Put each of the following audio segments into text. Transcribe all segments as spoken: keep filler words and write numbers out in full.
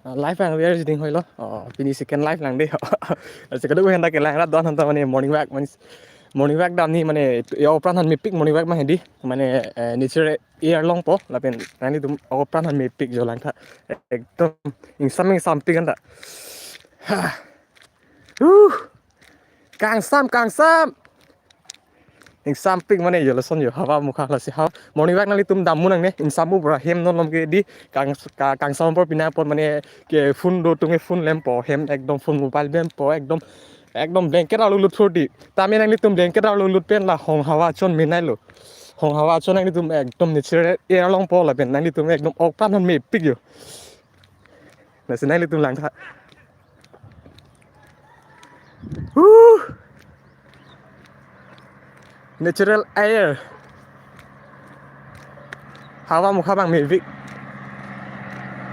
Ah, live ang, we are sitting hoilo. Oh, pini second live lang dei. Ase kadokave aphan ta kelang ra don aphan ta mane morning walk, mane morning walk damji mane ya apran aphan mepik morning walk ma hedi. Mane, eh, nature air longpo lapen nanglitum apran aphan mepik jo langtha. Ekdom ingsam ingsampik anta. Ha. Uh. Kangsam, kangsam. Ingsampik mane yo lason yo hawa mukha lasi hawa. Morning walk nanglitum damnon nangne, ingsampo pura hem non lom ke dei kang, ka, kangsam apor pina apor mane ke phone do tunge phone lempo hem ekdom phone mobile bempo ekdom ekdom blanket arlo lut phur dei. Tame nanglitum blanket arlo lut pen la hong hawa chon menailo. Hong hawa chon nanglitum ekdom nature air longpo lapen nanglitum ekdom apran aphan mepik yo. Lasi nanglitum langtha. Huh. Natural air. Hawa mukha abang mepik.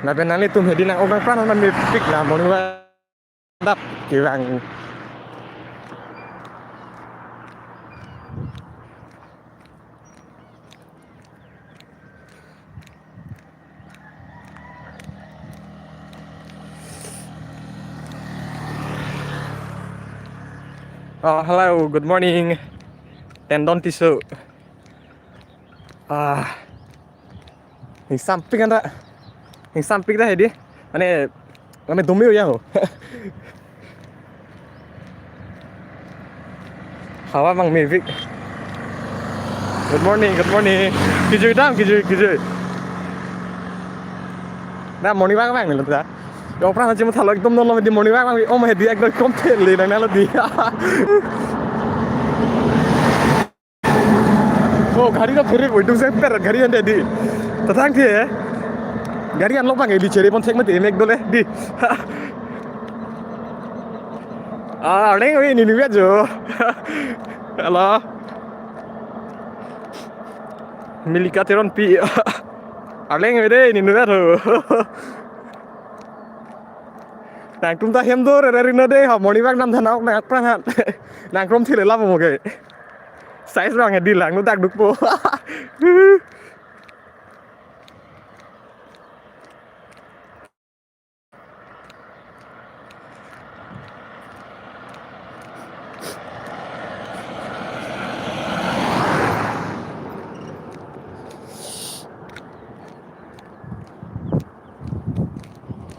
Lapen nanglitum hedi nang-ok nangpran aphan mepik la morning walk dap kevang. Oh, hello, good morning. Tendon Tisso. Ah, ingsampik anta. Ingsampik ta hedi. Mane, mane dumi ya ho. Hawa abang mepik. Good morning, good morning. Kejui dam, kejui, kejui. Na morning walk abang melo ta. Yo apran aji mo thalo ekdom non lom hedi morning walk abang. Oh, hedi ekdom kom thele nangnelo dei. Oh, gari ta phurik, waitung se per gari ante dei. Tatang the. Gari anlok abang eli chere pon thek mati emek dole dei. Ah, arleng ave, neli ningve jo. Hello. Milika Teronpi. Arleng ave dei, neli ningve ho. Nangtum ta hem do rere rino dei ha, morning walk damtha nang-ok nangpran aphan. Nangkromthile lapu mo ke. Size abang hedi langno dakdukpo.